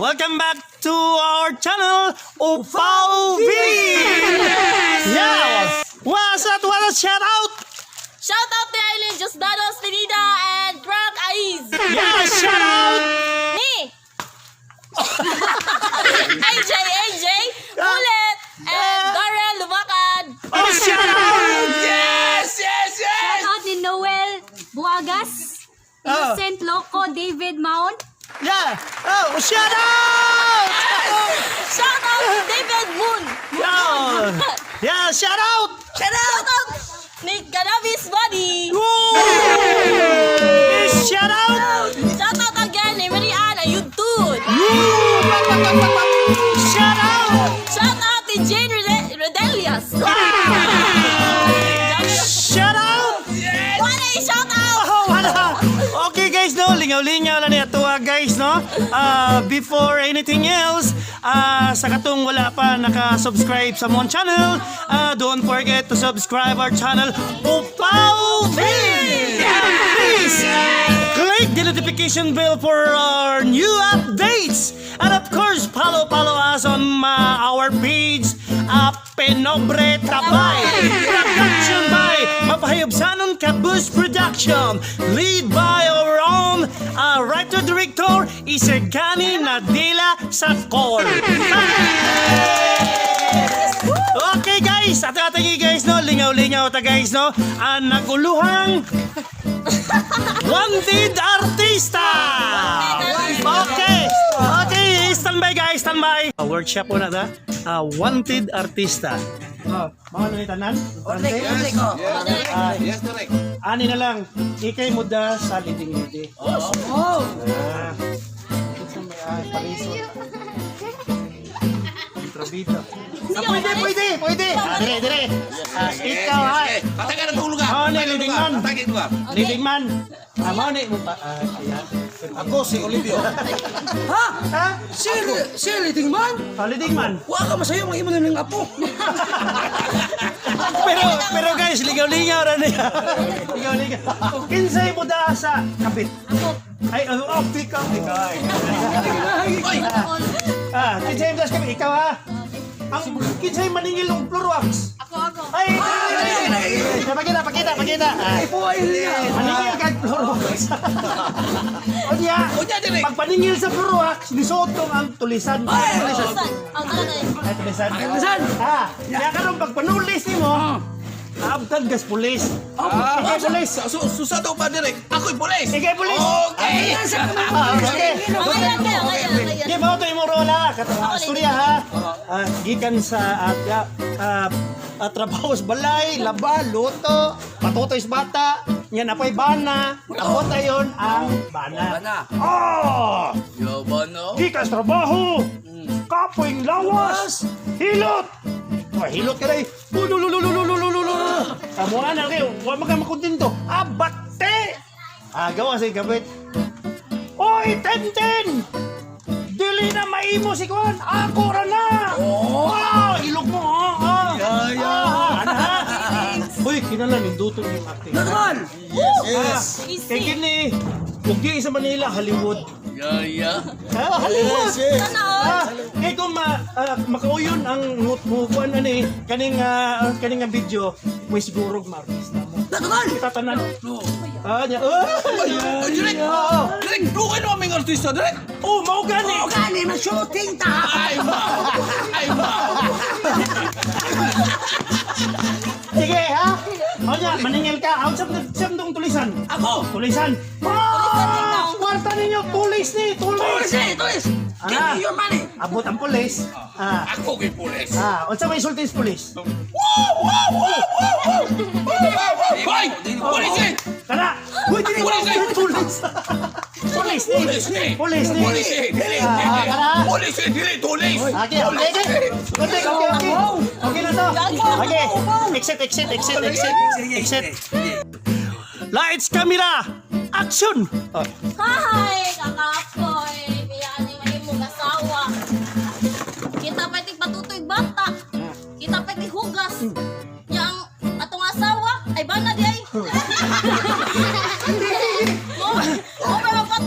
Welcome back to our channel, Upaw V! Yeah! What's up? What a shout out? Shout out to Eileen Diosdados Tenida and Frank Aiz. Yeah, shout out! Me! AJ, AJ, Ulit, and Darrell Lumakad. Oh, shout out! Yes, yes, yes! Shout out ni Noel Buagas, Oh. Innocent Loco, David Mount. Yeah! Oh, shout out! Shout out to David Moon. Yeah! Yeah, shout out! Shout out ni Cannabis Buddy. Woo! Shout out! Shout out again ni Marian Ayudtud. Woo! Shout out! Shout out ni Jane Rodelias. Shout out! Wala yung shout out! Oh, wala. Okay guys, no, lingaw-lingaw na niya tuwa guys, no? Before anything else, sa katong wala pa naka-subscribe sa among channel, don't forget to subscribe our channel, Upaw V! Please, click the notification bell for our new updates. And of course, follow us on our page, Penobre Tabay. Production by Mapahayobsanon Kabus Production. Lead by our own writer-director, Isagani Nadila Sakol. Okay guys, at ating guys no, lingaw-lingaw ta guys no, ang naguluhang wanted artista. Okay, stand by guys, stand by. Workshop po na ta. Wanted artista. Oh, mao na ni tanan? Wanted? Yes, yes, direct. Ani na lang, ikay mo da sa leading lady. Oh. Ah. Unsa may ay palisod. Kontrabida. Ah, pwede, pwede, pwede. Ah, dire, dire. Ah, ikaw ha. Patagan ang tulog. Oh, ni leading man. Patagin lugar. Leading man. Ah, mao ni mo pa. Ah, ayan. Ako si Olivio. Ha? Ha? Si leading man? Ah, leading man. Wa ka masayo mga imo na ng apo. Pero guys, ligaw-ligaw ra niya. Ligaw-ligaw. Kinsay mo da sa kapit? Ako. Ay, oh, oh, ikaw, ikaw. Oy! Ah, kinsay mo da sa kapit? Ikaw ha. Ang kinsay maningil ng Florox. Ako, ako. Ay, ay, ay, ay, ay. Pakita, pakita, pakita. Ah, Ipo ay niya. maningil kag Florox. O niya, Unya, direct. pagpaningil sa Florox, nisotong ang tulisan. Tulisan. Tulisan. Ang tara na Ay, tulisan. Tulisan. Ah, kaya karon pagpanulis nimo, naabtad gas pulis. Ah, Ikay pulis. Susa daw pa direct. Ako'y pulis. Ikay pulis. Okay. Ah, okay. Ngayon kayo, ngayon, ngayon. Di ba ito yung rola? Katong istorya ha. Ah, gikan sa trabaho sa balay, laba, luto, patutoy sa bata, yan apoy bana, abot ayon ang bana. Bana. Oh! Yo, bono. Gikan sa trabaho, kapoy lawas, hilot. Oh, hilot ka day. Ululululululululu. Amo na kayo, wa man ka makontento. Ah, bakte. Ah, gawa sa gabit. Oy, Tenten! Dili na maimo si Kuan. Ako ra na. Oh, ilog mo. Oh, oh. Yeah, yeah. Ah, ana ha. Uy, kinala ninduto yung acting. Natural. Yes. Ah, kay kini, ug di sa Manila, Hollywood. Yeah. Ah, Hollywood. Yes, yes. Sana all. Ah, kay kung makauyon ang mukuan ani kaning nga video, may siguro maartista mo. Natural. Kita tanan. Ah, niya. Oh, Oy, direct. Oo. Direct, dukay no aming artista, direct. Oh, mao gani. O gani man shooting ta. Ay, ma. Ay, ma. Sige, ha? O niya, maningil ka. Out sa sa tong tulisan. Ako. Tulisan. Ah, kwarta ninyo, tulis ni, tulis. Tulis eh, tulis. Give Ah. me your money. Abot ang pulis. Ah, Ako kay pulis. ah, unsa may sulti sa pulis? Wow, wow, wow, wow, wow. Wow, wow, wow. Hoy! Pulis eh! Kana. Uy, dili Pulis eh! Tulis. Pulis ni. Pulis eh! Pulis ni. Pulis eh! Dili! Ah, Dili! kana. Pulis eh! Dili! Tulis! Okay, okay, okay. Okay, okay, okay. Okay na to. Okay. Exit, exit, exit, exit. Exit. Lights, camera, action! Oh. Hi, kakapoy. Biyaan ni mahimong asawa. Kita pa iti patutoy bata. Kita pa iti hugas. Yang atong asawa ay bana di ay. Mo, mo pa mapat.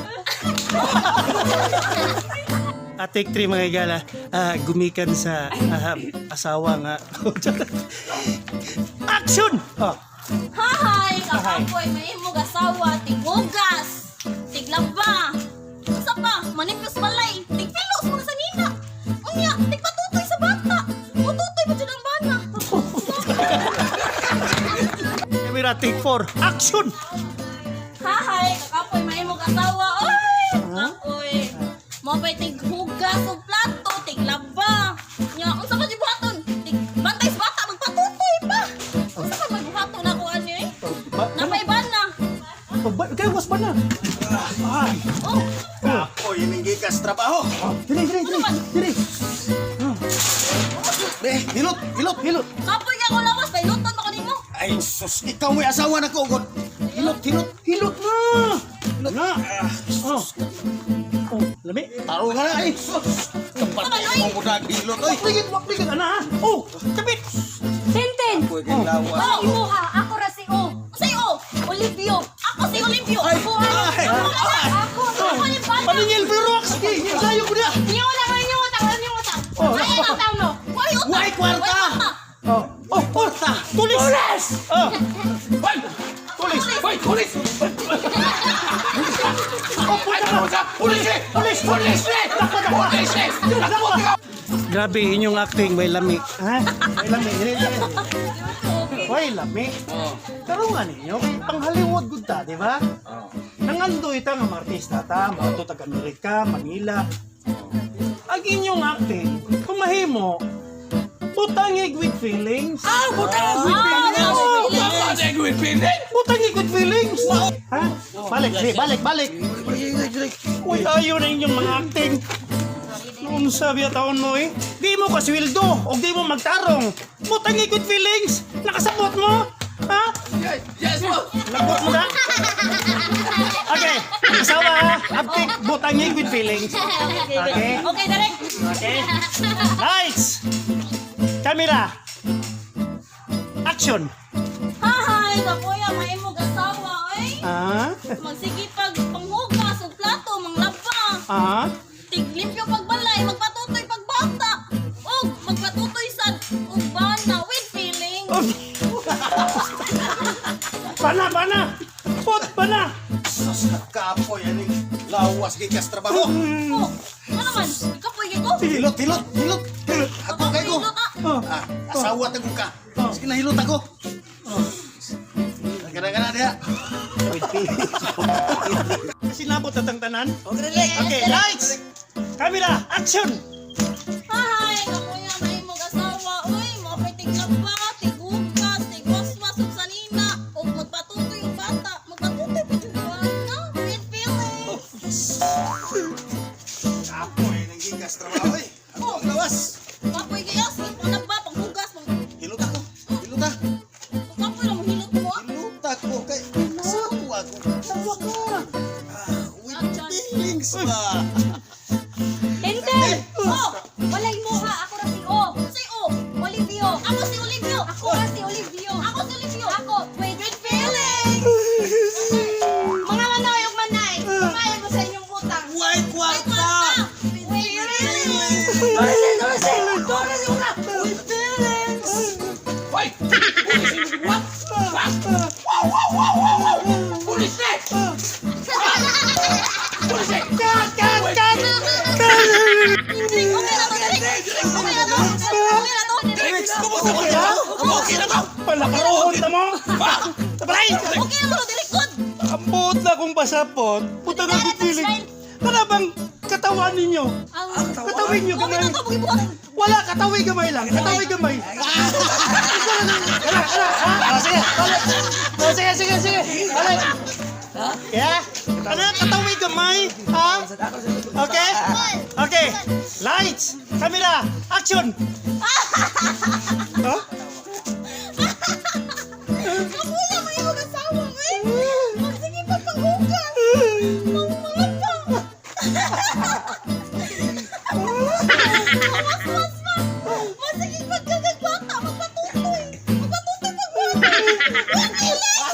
Take 3, mga higala. Gumikan sa asawa nga. Action! Oh. Hahay, kakapoy, mahimong asawa, tighugas, tiglaba. Usa pa, manipis balay, tigpilos mga sanina. Unya, tigpatutoy sa bata. Mututoy pa jud ang bana. Camera, take 4. Action! Hahay, kakapoy, mahimong asawa. Oy, kapoy. Mo pa'y tighugas og plato, tiglaba. Nya, unsa pa jud buhaton? Tig bantay sa bata, magpatutoy pa. Unsa pa magbuhaton ako ani eh? Napay bana. Oh, ba, kaya was ba na? Ay. Oh, Kapoy, ining gikas trabaho. Oh, diri, diri, diri. Diri. Eh, hilot, hilot, Hilot. kapoy ka ko lawas, bayluton mo ko nimo. Ay, sus, ikaw mo'y asawa na ko, God. Hilot, hilot. Hilot na. Na. Oh. Oh, lami. Taro nga na, ay, sus. Kapatid mo mo hilot, oy. Wakligid, wakligid, ana ha. Oh, kapit. Tintin! Kapoy, kay lawas. Oh, Imuha, ako ra si O. Sa'yo, oh. Olivio. Ako si Olimpio. Ay, Ako, ay, ay, ako. Ako ni Bana. Paningil, pero wax. Sayo ko na. Inyo lang, inyo utang, inyo utang. Oh, Ay, utang no. Why utang? Why kwarta? Oh, oh, oh. Tulis. Tulis! Oh, Hoy! tulis. Hoy, tulis! Oh, punta ka. Pulis eh! Pulis! Pulis eh! Pulis eh! Takbo ka! Grabe inyong acting, may lami. Ha? May lami. Dili, dili. May lami. Pero nga ninyo, kay pang Hollywood gud ta, di ba? Nangandoy ta nga mga artista ta, mga to taga Amerika, Manila. Ang inyong acting, kung mahimo, butangig with feelings. Ah, butang with feelings! Butang with feelings! Butangig with feelings. Ha? Balik, sige, balik, balik. Uy, ayaw na inyong mga acting. Noong sabi at taon mo eh, di mo kasweldo o di mo magtarong. Butangig with feelings. Nakasabot mo. Ha? Yes, yes po! Lagot mo na? Okay, asawa ha. Uptick, butangig with feelings. Okay. Okay, direct. Okay. Lights! Camera! Action! Hahay, kapoy, mahimong asawa, oy. Ah? Magsige pag panghugas og plato, manglaba. Ah? Tiglimpyo pagbalay, magpatutoy pagbata. Og magpatutoy sad og bana with feelings. Oh. Bana, bana! Pot, bana! Sus, kapoy, ining lawas gikas trabaho. Oh, ano naman? Kapoy kay ko. Hilot, hilot, hilot. Ako kay ko. Hilot, ah. Oh. Ah, asawa tago ka. Sige na, hilot ako. Gana, gana, diha. Sinabot na tang tanan. Okay, lights! Camera! Action! Hahay, kapoy, mahimong asawa, oy. Mo pay tiglaba, tighugas, tigwaswas og sanina, og magpatutoy og bata, magpatutoy pa jud bana with feelings. Kapoy, ining gikas trabaho, eh. Ako ang lawas. Kapoy kayo, sige panglaba, panghugas, pang Hilot ako. Hilot ah. Kapoy lang hilot mo. Ah. Hilot ako kay asawa ko. Tawa ka! Ah, with feelings ba? Tintin! Oh, Walay muha, ako ra si O. si O. Olivio. Ako si Olivio. Ako ra si Olivio. Ako si Olivio. Ako, wait. With feelings. Mga manoy ug manay, kumain mo sa inyong utang. Way kwarta! With feelings. With feelings! Hoy! Pulis eh! What? What? Wow, wow, wow, wow, wow! Pulis eh! Pulis eh! Cut! Cut! Cut! Okay na to, Derek. Okay na to. Okay na to. Direk, kumusta ko na? Okay na to! Palakaroon na mo! Ba? Tapalay! Okay na to, Derek. Good. Ang buot na kong pasapot. Puta na good feeling. Kana bang katawan ninyo? Katawin nyo Okay gamay. na to, bugibuhat. Wala, katawi gamay lang. Katawi gamay. Ala, ala, ha? Ah, sige, balik. Ah, sige, sige, sige. Balik. Yeah? Ano, katawi gamay? Ha? Okay? Okay. Lights, camera, action! Huh? Kapoy mo yung asawa, eh. Magsige pa panghugas. Mangmalapa. Mas, mas, mas. Masige pagkagagbata, magpatutoy. Magpatutoy pagbata. With feelings.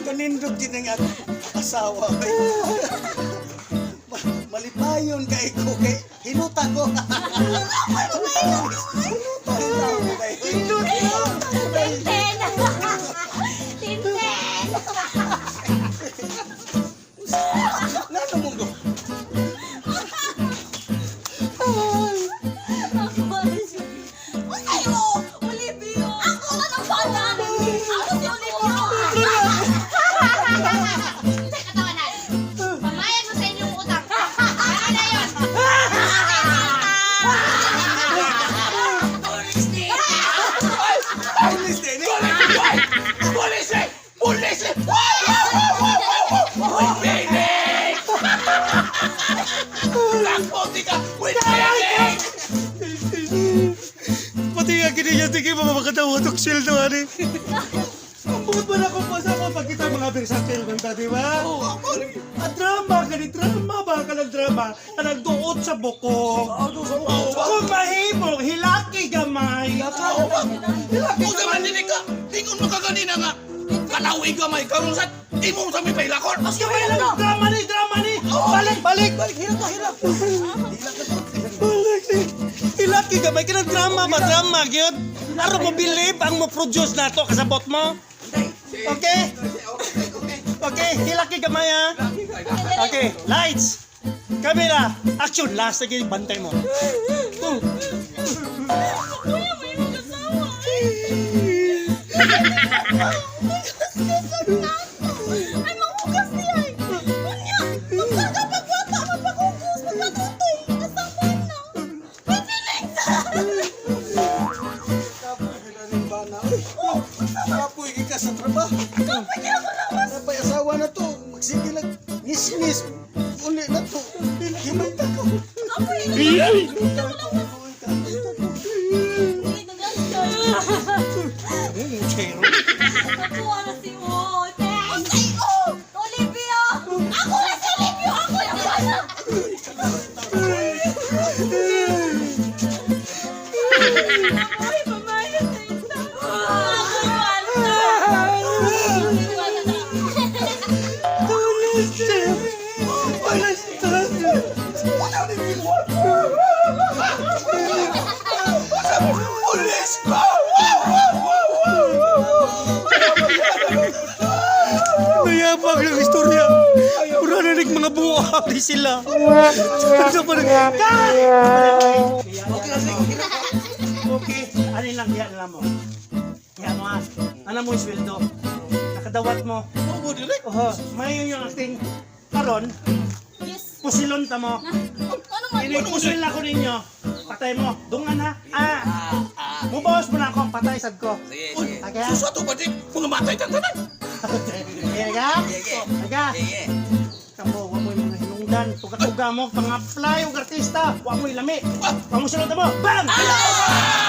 Kanindot din ang ako. asawa. Malipayon kay ko kay hinuta ko. Hinuta ko kay. Tintin! Tintin! Ngano mong do? Ay, oh! Olivia! Ako na ng bata! Ako si Olivia! Sa katawanan. Pamayad mo sa inyong utang. Ano na yun? Pulis din eh. Pulis eh! Pulis eh! Wow, wow, wow, wow, wow, wow! Uy, Felix! Lakpo, di ka! Uy, Felix! Pati nga kini niya, tingin mo makatawa itong sweldo, ani. Ang buot mo na kung pasa mo pagkita mga versatile man ta, di ba? Oo, ako rin. A drama, kani drama ba ka ng drama na nagduot sa buko. Kung mahimo, hilaki gamay. Hilaki Kung gamay. man din ka, tingon mo ka kanina nga. Kalawi ka may karon sa imo sa may pailakon. Gamay lang, drama ni, drama ni. Balik, balik. Balik, hilak ka, hilak. Balik ni. Hilaki gamay, kanang drama ba, drama, gyud. Aron mo believe ang mo produce na to, kasabot mo. Okay? Okay, hilaki gamay ha. Okay, lights. Camera, action. Last again, bantay mo. Go. Kuya, may mga asawa! Ay, manghugas niya eh! Kunya, magkarga pagbata, magpakugos, magpatutoy, asawa na! May feelings! Kapoy gid ang bana. Uy, kapoy gid ka sa trabaho. Kapoy kaya ako lawas! Napay asawa na to. Magsige lang. Ngis-ngis. Uli na to. Hinuta ko. Kapoy na ako lawas! Hindi na Chero. Nakuha na si Ote! Ay, oh! Olivia! Ako na si Olivia! Ako yung bata! Ay, pamaya sa isa! Ako yung bata! Pulis ka! Wow, wow, wow, wow, wow! Mayabang ng istorya. Puro na mga buwag ni sila. Sa pa Cut! Okay, ano lang, yan lang mo. Yan mo ha. Ano mo yung sweldo? Nakadawat mo. Oo, direk. Oho, mayo yung acting. Karon, Yes! pusilon ta mo. Ano man? Ini pusil ako ninyo. Patay mo. Dungan ha. Ah. Mubawas mo na ako. Patay sad ko. Sige, sige. Okay. Susa to ba di? Mga matay tan tanan. Okay, ka? Aga. Kamo, wa mo yung mga hinungdan. Tuga-tuga mo, pang-apply og artista. Wa mo lami. Pamusulod mo. Bang! Ah!